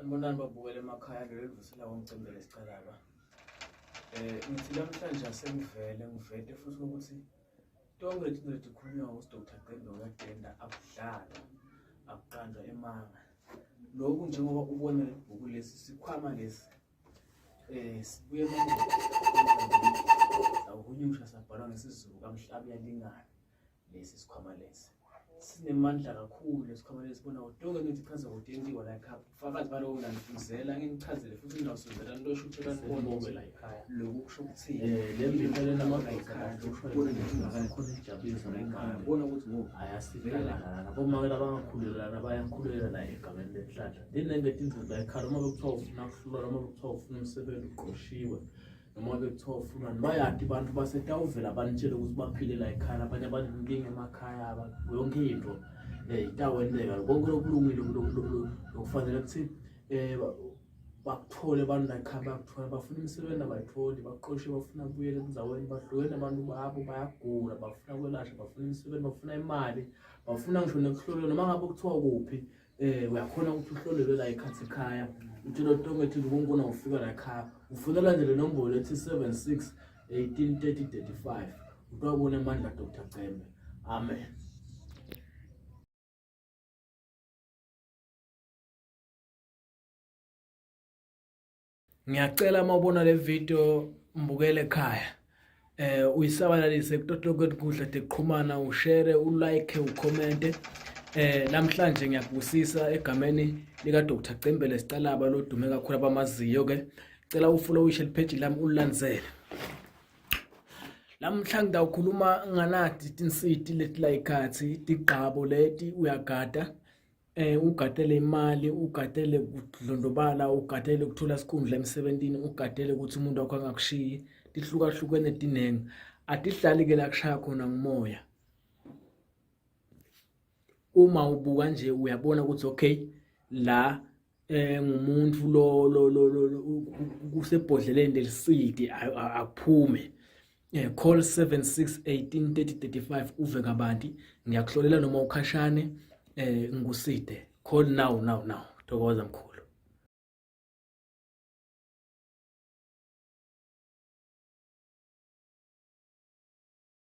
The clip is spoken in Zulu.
Sanibonani babukele emakhaya lelo livusela ngomcimbi lesicalaba. Ngithi namhlanje asengivele ngivete futhi ukuthi tonke leti tinto letikhulunywa nguSdr Qembe uyagenda akudlalwa akuqanjwa emanga. Lokhu njengoba ubona leli bhuku lesi sikhwama lesi sibuye sahunyusha sabhalwa ngesiZulu kaMhlaba uyalingana. Lesi sikhwama lesi sinemandla kakhulu. Lesikhwama lesi bona utonke ngithi chaza ukuthi yentiwa la ekhaya. Ubufakazi baloko nangifuzela nginichazele futhi ngizawusuzela niloshuthela nibone Sibonge la ekhaya. Lokhu kusho ukuthini. Le mbiko lena La amadoda ekhaya kusho ubone nje ukuthi khona ukujabulisa la ekhaya. Ubona ukuthi ngophi Ayasikalana bomake labangakhulelana bayakhulela la egameni lenhlanhla. Linenge tindlu la ekhaya noma bekuthiwa ufuna kuhlulwa noma bekuthiwa ufuna umsebenzi uqoshiwe noma bekuthiwa ufunani bayadi abantu basetawuvela banitshele ukuthi baphile la ekhaya abanye abanenkinga emakhaya yonke into itawenteka konke lokulungile lokufanele ukuthi bakuthole abantu la ekhaya bayakuthola. Bafuna imisebenzi abayitholi, baqoshe, bafuna kubuyela ezindaweni, bahlukene nabantu babo, bayagula, bafuna kwelashwa, bafuna imisebenzi, bafuna imali, bafuna ngisho nekuhlolelwa noma ngabe kuthiwa kuphi. Uyakhona ukuthi uhlolelwe la ekhathi ekhaya utshela tonke thi kunkona ufika la ekhaya ufunela nje le nombolo ethi 76 18 30 35 utwabona amandla Dr Cembe. Amen. Ngiyacela uma ubona le video mbukele ekhaya uyisabalalise kutotoke kudla tekuqhumana, ushare, ulike, ucommente. Namhlanje ngiyakubusisa egameni lika Dr Cembele Sicalaba lodume kakhulu abamaziyo ke. Cela ufollowishe page lami ulilandzele. Namhla ngidawukhuluma nganati tinsiti leti la ikhathi tigqabo leti uyagada ugadele imali, ugadele kudlondlobala, ugadele ukuthola isikhundla emsebentini, ugadele ukuthi umuntu wakho angakushiyi. Tihlukahlukene tinengi, atihlali ke la kushaya khona ngumoya. Uma ubuka nje uyabona ukuthi okay la ngumuntu lo lo lo kusebhodleleni lelisidi akuphume. Call 76 18 30 35 uve kabanti, ngiyakuhlolela noma ukhashane, ngikuside. Call now now now. Thokoza mkhulu.